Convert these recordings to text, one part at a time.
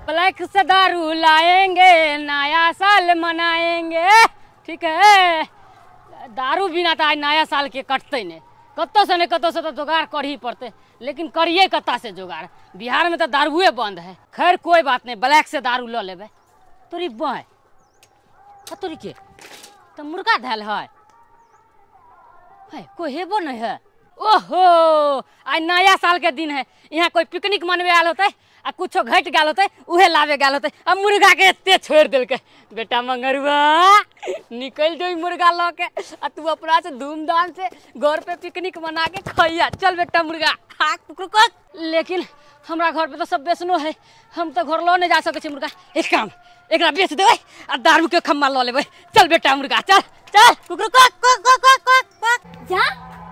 Black से दारू लाएंगे, नया साल मनाएंगे। ठीक है, दारू बिना तो आज नया साल के कटते नहीं, कतौ से नहीं कतौ से तो जोगाड़ कर ही पड़ते, लेकिन करिए कत्ता से जोगाड़, बिहार में तो दारूए बंद है। खैर कोई बात नहीं, ब्लैक से दारू ल लेबे। तोरी बह तोरी के तो मुर्गा धैल है, है कोई हेबो नहीं है। ओहो आज नया साल के दिन है, यहाँ कोई पिकनिक मनवे आयल होते आ कुछो घट गल होते उहे लावे गल होते, आ मुर्गा के एते छोड़ देलकै। बेटा मंगरुआ निकल जो मुर्गा ल के आ तू अपना से धूमधाम से घर पे पिकनिक मना के खैया। चल बेटा मुर्गा खा कुकुर। लेकिन हमरा घर पे तो सब बेचनो है, हम तो घर लो नहीं जा सके मुर्गा। एक काम एकरा बेच देबै आ दारू के खम्मा ल लेबै। चल बेटा मुर्गा चल चल कुकुर कोक कोक कोक कोक कोक। जा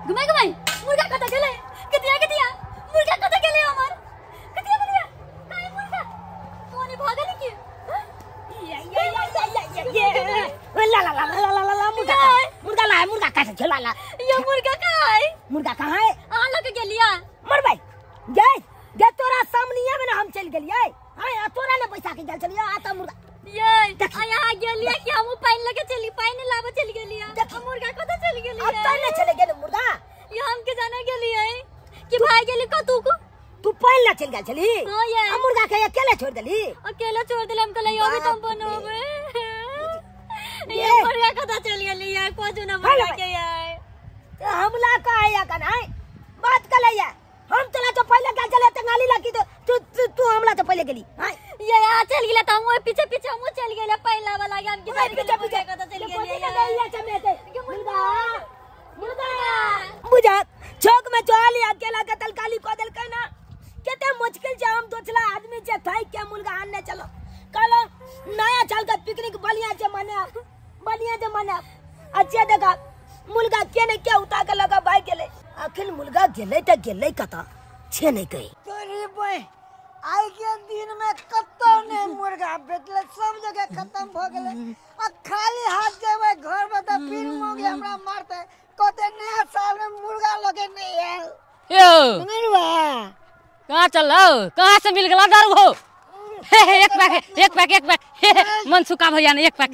घुमाई घुमाई मुर्गा कत गेलै, कतिया कतिया मुर्गा कत गेलै हमर, कतिया कतिया काहे मुर्गा कोनी भागल की? ये ये ये ये ये ला ला ला ला ला ला मुर्गा मुर्गा ला मुर्गा कैसे झोला ला, ये मुर्गा कहाँ है, मुर्गा कहाँ है? आ लग गेलिया मर भाई गए गए तोरा सामने में ना हम चल गेलिए। हां तोरा ने पैसा के गेल चलिया आता मुर्गा ये यहाँ गेलिया कि हम पानी लगे चली, पानी लावे चल गेलिया, मुर्गा कत चल गेलिया? अब त चले गेल मुर्गा, ये हम के जाना गेलिए कि भाई गेली कतू को, तू पानी ला चल गेल चली। हां ये आ मुर्गा के अकेले छोड़ देली, अकेले छोड़ देली हम कहले अभी तुम बनोबे। ये मुर्गा कत चल गेली यार, को ना मुर्गा के यार हमला का है या कन है बात कलैया। हम चला तो पहले गेल चले त गाली लागी तो तू तू हमला तो पहले गेली। हां ये आ चल गेला त हम पीछे पीछे हम चल गेला पहला वाला हम के पीछे पीछे कत चल गेली चमेते मुर्गा मुर्गा बुझा चौक में चल अकेला के तलकाली को देल ना केते मुश्किल से हम दोचला आदमी जे थाई के मुर्गा आनने चलो। कल नया साल का पिकनिक बलिया से मना, बलिया से मना। अच्छा देखा मुर्गा के ने क्या उठा के लगा भाई गेले, आखिर मुर्गा गेले त गेले कता छे नहीं कही। तोरी बय आई के दिन में कतौ ने मुर्गा बेचले, सब जगह खत्म भ गेले। आ खाली हाथ जेबै घर में त फिर मुर्गी हमरा मारते, कहते नया साल में मुर्गा लगे नहीं आयल। यो मंगरुआ कहां चल हो, कहां से मिल गला दारू हो? हे हे एक पैक एक पैक एक पैक मन सुखा भैया ने एक पैक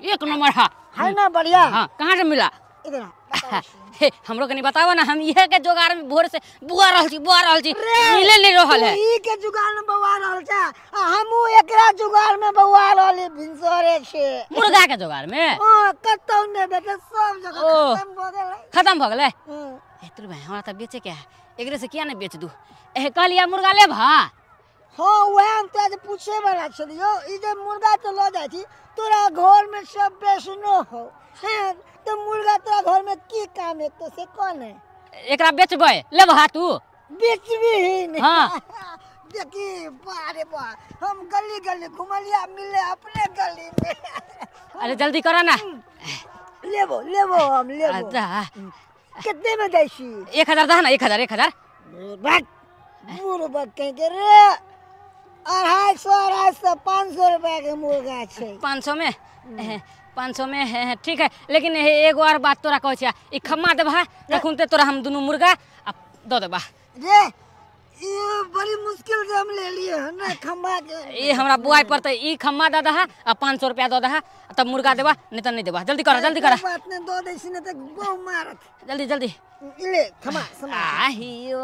एक नंबर। हा है ना बढ़िया। हां कहां से मिला? इधर हे हमरो कनी बतावा ना, हम इहे के जोगार में भोर से बुआ रहल छी, बुआ रहल छी, मिले नहीं रहल है। ई के जुगाड़ में बौआ रहल छ आ हमहु एकरा जुगाड़ में बौआ रहली भिनसरे छे मुर्गा के जुगाड़ में। हां कतौ ने बेटे सब जगह खत्म भ गेलै, खत्म भ गेलै। ए तोर भाई हमरा त बेचे के है, एकरे से किया ने बेच दू? ए कहलिया मुर्गा ले भा। हां वह हम तोरा से पूछे वाला छलियो, ई जे मुर्गा तो ल जाय छी तोरा घर में सब बेचनो हो, हैं तो मुर्गा तोरा घर में की काम है तो से कौन है? एकरा बेचबै ले भा तू बेचबी ही नहीं। हां देखी बारे बा हम गली गली घुमलिया मिले अपने गली में। अरे जल्दी करो ना, लेबो लेबो हम लेबो। अच्छा कितने में दै छी? 1000 दा ना, 1000 1000 भाग बुढ़ कह के रे 250 250 500 रुपया के मुर्गा छै। 500 में 500 में है, ठीक है। लेकिन एगो और बात तोरा कहै छिया, ई खम्मा देबा तखुनते तोरा हम दुनू मुर्गा आ the देबा। रे ई बड़ी मुश्किल से हम ले लिए है ना खम्मा के, ई हमरा बुआई पड़तै, ई खम्मा the दहा आ 500 रुपया the दहा तब मुर्गा देबा, नहीं त नहीं देबा। जल्दी कर जल्दी कर, बात ने दो दै छी ने त बहु मारत। जल्दी जल्दी ले खम्मा समा आहियो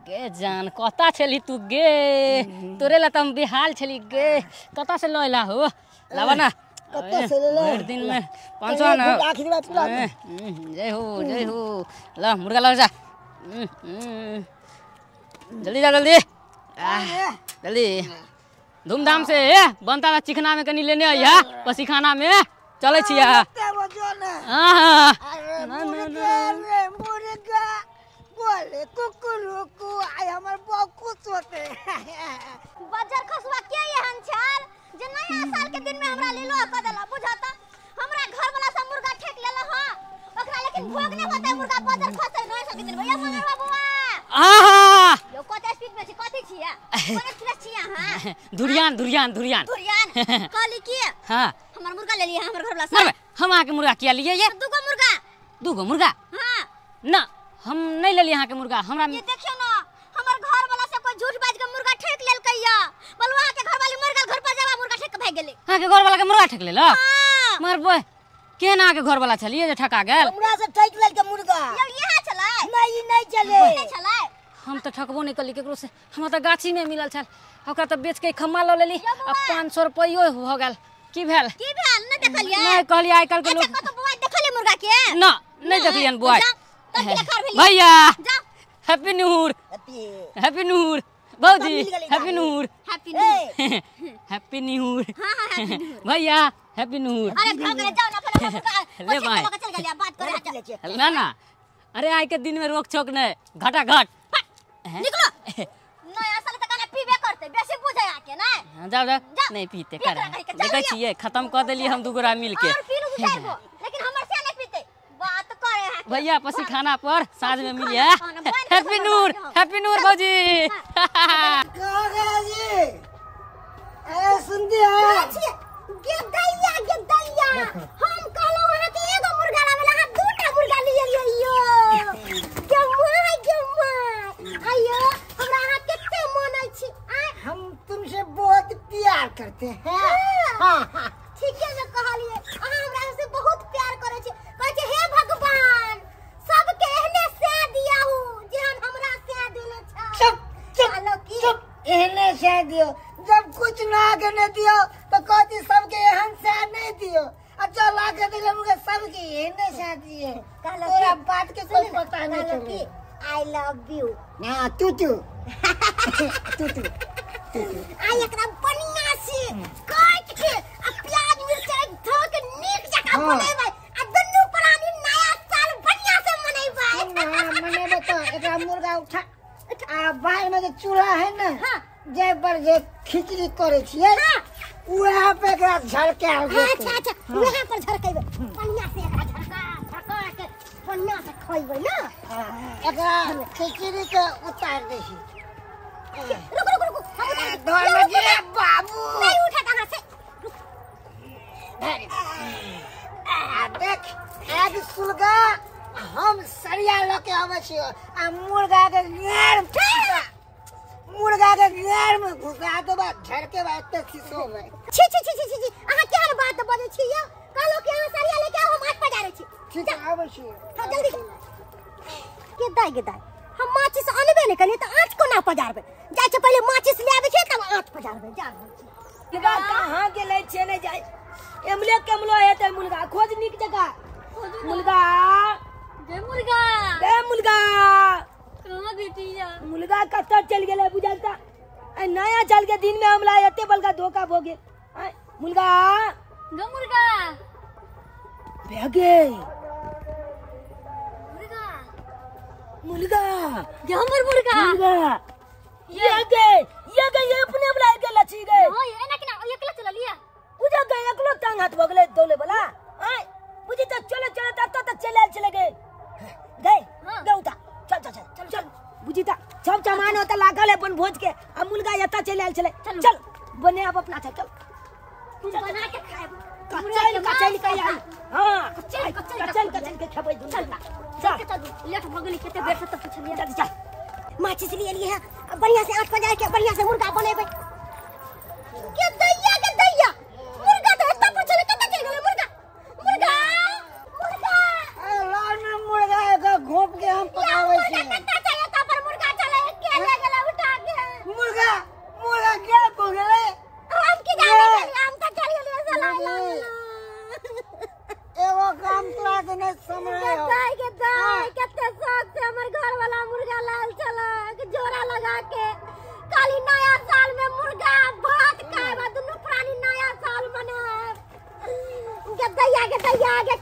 गे जान कता छली तू गे, तोरे ला त हम बेहाल छली गे, कता से लैला हो? लावा ना कता से लेला भर दिन में 500 ना आखिरी बात पूरा। जय हो जय हो, ला मुर्गा ला जा जल्दी जा जल्दी जल्दी धूमधाम से बनता ना चिकना में कनी लेने आइया पसीखाना में चलै छिया। हां अरे मुर्गा रे मुर्गा बोले कुकुरुकु आई हमर बहुत खुश होते। बजर खसुआ के एहन छल जे नया साल के दिन में हमरा लेलो क देला, बुझाता हमरा घर वाला सब मुर्गा ठेक लेला। हां ओकरा लेकिन भोग नै होते मुर्गा बजर खसे नया साल के दिन। भैया मंगरवा बुआ आहा यो कते स्पीड में छी, कथि छिया कोन स्पीड छिया? हां धुरियान धुरियान धुरियान धुरियान कहली की हां हमर मुर्गा ले लिया हमर घर वाला सब। हम आके मुर्गा किया लिए? ये दुगो मुर्गा, दुगो मुर्गा? हां ना हम नहीं लेलिए अहाँ के मुर्गा। हमरा ये देखियो ना हमर झूठ बाज के मुर्गा ठेक लेलकै या। बोलू अहाँ के घरवाली मर गेल, घर पर जाबा मुर्गा ठेक के भागि गेलै। अहाँ के घरवाला के मुर्गा ठेक लेलक? मर बोय केना अहाँ के घरवाला छलियै जे ठका गेल? हमरा से ठेक लेलकै मुर्गा। यौ इएह छलै? नहि, ई नहि छलै। नहि छलै? हम तऽ ठकबो नहि कली केकरो से, हमरा तऽ गाछी मे मिलल छल, ओकरा तऽ बेच के खम्मा लऽ लेली आ 500 रुपैयो भऽ गेल। की भेल? की भेल? नहि देखलियै? नहि कहलियै आइ काल्हि के लोक। अच्छा कतौ बौआ देखलियै मुर्गा के? ना, नहि देखलियनि बौआ। भैया happy new year. Happy new year भौजी, happy new year. Happy new year भैया, हैप्पी न्यू ईयर। अरे भऽ गेलै, जाउ ने अपन मुर्गा ले भाई चल गेलियै, बात करे ना ना। अरे आइ के दिन में रोक छोक नहीं, घटा घट निकलो। नया साल तक ना पीबे करते, बेसी बुझे आके ना। जाओ जाओ, नहीं पीते कर देखै छियै, खत्म कर देलियै हम दू गोरा मिल के। और पीलू दू चारि गो, लेकिन हमर से नहीं पीते। बात करे है भैया पसी खाना पर साँझ में मिलिए। Happy new year, happy new year भौजी। कहाँ गया जी? अरे सुनती है गे दैया, गे दैया, हम कहलौ अहाँ के एगो मुर्गा लाबे ला, अहाँ दूटा मुर्गा ले एलियै यो। गे my, गे my, आइयो हमरा अहाँ कते मानै छी। हम तुमसे बहुत प्यार करते हैं। हां हां ठीके ने कहलियै, अहाँ हमरा से बहुत प्यार करै छी। कहै छी हे भगवान सबके एहने से दियाहु जेहन हमरा से देले छ। चुप चुप चुप, एहने से दियो, जब कुछ ना के नहीं दियो तो कहती सबके एहन से नहीं दियो। अच्छा ला के दिले मुझे सबके एहने से दिए। तोरा बात के कोई पता नहीं चले। I love you. ना तू तू तू तू आई एकरा बढ़िया से काट के आ प्याज मिरचाई धो के नीक जकाँ बनेबै आ दुनू प्राणी नया साल बढ़िया से मनेबै। हां मनेबै तो एकरा मुर्गा उठा आ बाहर में जो चूल्हा है ना, जे पर जे खिचड़ी करे छियै वहाँ पे एकरा झड़के। अच्छा अच्छा, वहाँ पर झड़केबै बढ़िया से, एकरा झड़का झड़का के बढ़िया से खइबै ना। एकरा खिचड़ी के उतार दै छी। रुक रुक रुक, हम उतार धर लगे बाबू, नहीं उठा कहां से। आ देख आज सुलगा हम सरिया लके आबै छियो आ मुर्गा के गार, मुर्गा के गार में घुसा देबा, झड़के बा एते खिसोबै। छी छी छी छी छी, अहाँ केहन बात बजै छी यौ? कहलो कि अहाँ सरिया लेके आउ, हम हाथ पजारै छी। ठीक है आबै छी। हां जल्दी। के दाइ के दाइ, हम माचिस अनबे नहि करियै तऽ आँच कोना पजारबै? जाइ छै पहिले माचिस ले आबै छै तब आँच पजारबै। जा रहल छी। मुर्गा कहाँ गेलै छै नहि जाइ, एमले केमलो हेतै मुर्गा, खोज नीक जकाँ। मुर्गा गे मुर्गा, गे मुर्गा कहाँ भेटिया? मुर्गा कतऽ चलि गेलै बुझल तऽ? आइ नया साल के दिन में हमरा एते बड़का धोखा भऽ गेल। मुर्गा गे मुर्गा भए गेल। मुर्गा मुर्गा गे हमर मुर्गा, मुर्गा ये गे, ये गे, ये अपने हमरा के लची गए। हां एना केना एकला चललिया? बुझा गए एकलो टांग हाथ भऽ गेलै दौले वाला। आय बुझी तऽ चले चले तब तक चले आयल चले गए गए गए उठा, चल चल चल चल। बुझी तऽ सब सामान होता लागल है अपन भोज के, आ मुर्गा एतऽ चलि आयल छलै। चल बने अब अपना चल तुम बना के खाएब। कचैल कचैल के आई। हां कचैल कचैल कचैल के खेबै दुनू। चल चल चल, लेट भऽ गेलै कते बेर से तऽ पुछलियै। चल चल माचिस ले एलियै है, बढ़िया से आँच पजाय के बढ़िया से मुर्गा बनेबै। के दैया, के दैया, मुर्गा तऽ एतऽ पर छलै, कतऽ चलि गेलै मुर्गा? मुर्गा मुर्गा, अरे लाल में मुर्गा के घोप के हम पकाबै छी। कतऽ छै एतऽ पर मुर्गा छलै, के ले गेलै उठा के? मुर्गा मुर्गा के हो गेलै? हम की जानै गेलियै, हम तऽ चलि गेलियै साला। एगो काम तोरा के नहीं समझ के दाइ, के दाइ, कते शौक से हमर घर वाला मुर्गा लाल छलक जोड़ा लगा के। काली नया साल में मुर्गा भात खाएब आ दुनू प्राणी नया साल मनाएब। गे दैया, गे दैया, गे